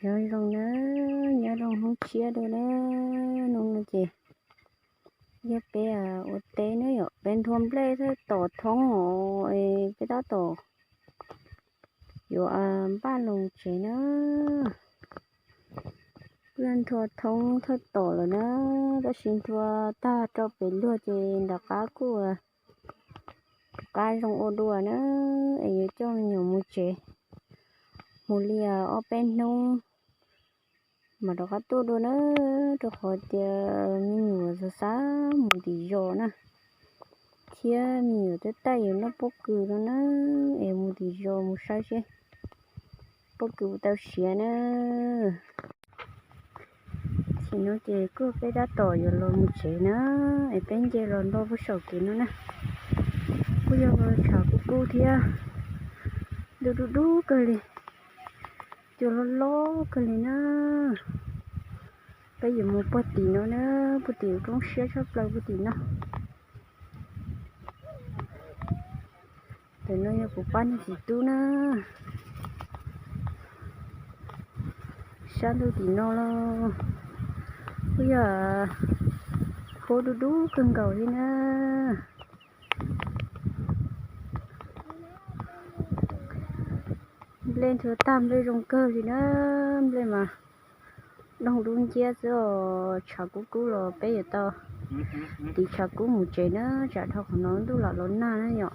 Nyob zoo na, nyob zoo hnub tshiab dua na, hnub no ces yog peb ua teb na yom, peb nthua nplej thawj tom thoob os, peb tab tom yuav npaj los tsev na. Kuj yog nthua thoob thawj tom lawm na, tab sis nthua tag rau pem luag ces nram qab kuj qab zoo ua dua na, es yuav coj me nyuam mus tsev, mus li ob peb hnub mam rov qab tuaj dua na, rau qhov tias me nyuam xav xav mus tim zos na, thiab me nyuam twb taij yuav noj pob kws no na, es mus tim zos mus saib seb pob kws puas tau siav na. Tam sim no ces kuj peb tab tom yuav los mus tsev na, es peb nce los nto puag saum kev no na, kuj yog tshav kub kub thiab, ntuj dub dub kawg li, cua loj loj kawg li na. Peb yuav mus puag tim no na, puag tim lub roob siab tshaj plaws puag tim no. Ntawm no yog kuv pab niag txiv tub na. Sab ntuj tim no los kuj yog huab dub dub kawg nkaus li na. Nplej nthua tag nplej zoo kawg li na, nplej mas doog dub nciab xwb os. Tshav kub kub los peb yuav tau tiv tshav kub mus tsev na, tsam dhau qhov no ntuj lam los nag na yom.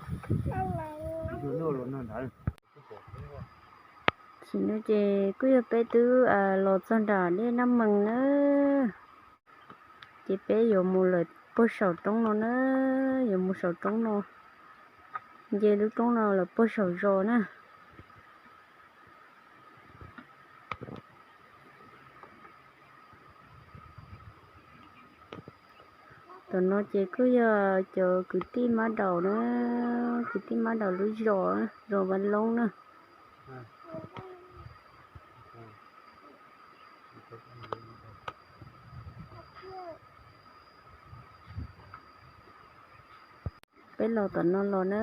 Tam sim no ces kuj yog peb twb los txog nram dej Nab Mees na, ces peb yuav mus lawm puag saum roob no na, yuav mus saum roob no, nce lub roob no lawm puag saum zos na. Tam no ces kuj yog cov kwv tij mab daum na, kwv tij mab daum lub zos, zos Vaj Loob na. Peb los tom no los na.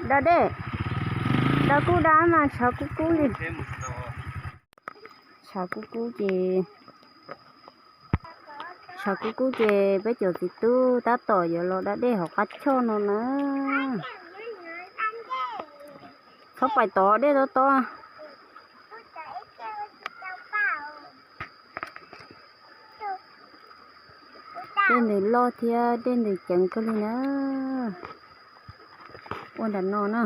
Da dej. Dab kuj dab mas tshav kub kub li. Tshav kub kub ces, tshav kub kub ces peb cov txiv tub tab tom yuav los da dej hauv qab choj no na. Txhob pais tod, dej tob tob. Dej ntws loj thiab dej ntws ceev kawg li na. Ua nram no na.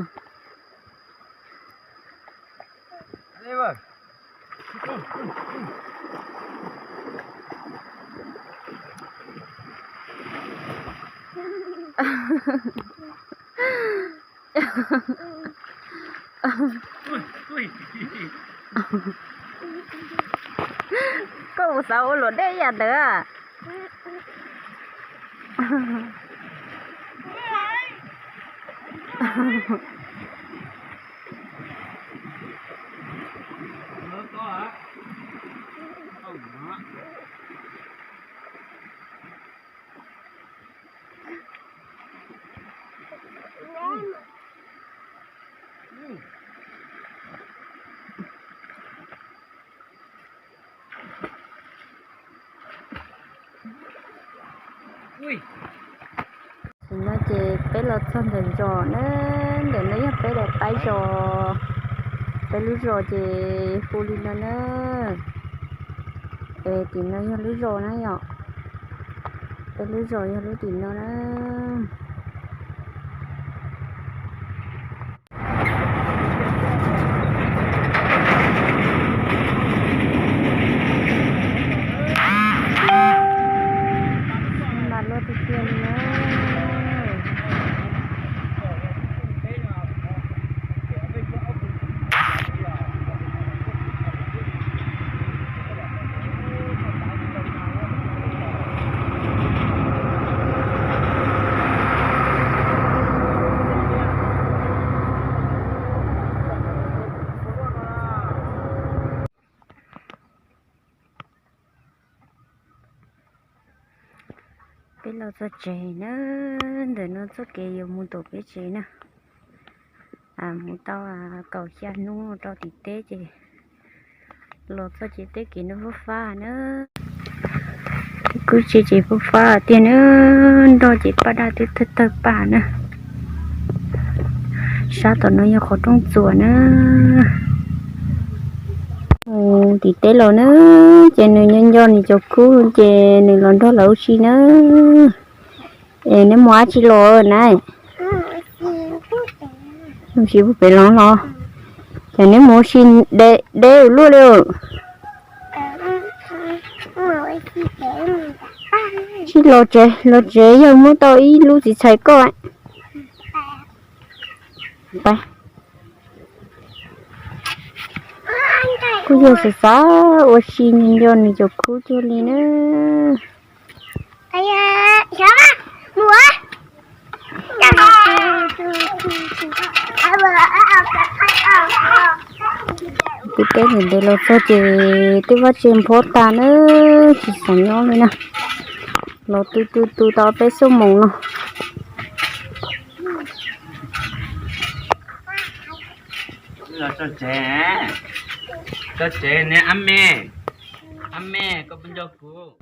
Koj mus xav ua luam dej yam ntawd. Tam sim no ces peb los txog ntawm zos na, ntawm no yog peb daim qaib zos, peb lub zos ces hu li no na. Es tim no yog lub zos na yom, peb lub zos yog lub tim no na. Mas luaj tiag tiag li na. Peb los txog tsev na, ntawm no txoj kev yuav mus tom peb tsev na. Mus tau kaum xya hnub rau tim teb ces los txog ces tej kev no fab fab na. Kuj tsev ces fab fab tiag na, nroj ces paj daj twb tawg tawg paj na. Sab tom no yog qhov rooj txuas na. Mus tim teb los na, ces nws nco nco nws cov khub ces nws los nrog lawv ua si na. Es neb mus dab tsi los na? Mus ua si puag pem los los? Ces neb mus ua si deb ua luaj li. Tsis los tsev, los tsev yog muab tau ib lub txiv txhais koj. Kuj yog xav xav ua si nco nco nws cov khub cuag li na. Tim teb ntev ntev los txog ces tej vaj tse nphob tag na, tsis xav nyob li na. Los tu tu tu tau peb xuab moos no. Los txog tsev, txog tsev ne ab me, ab me koj puas nco kuv?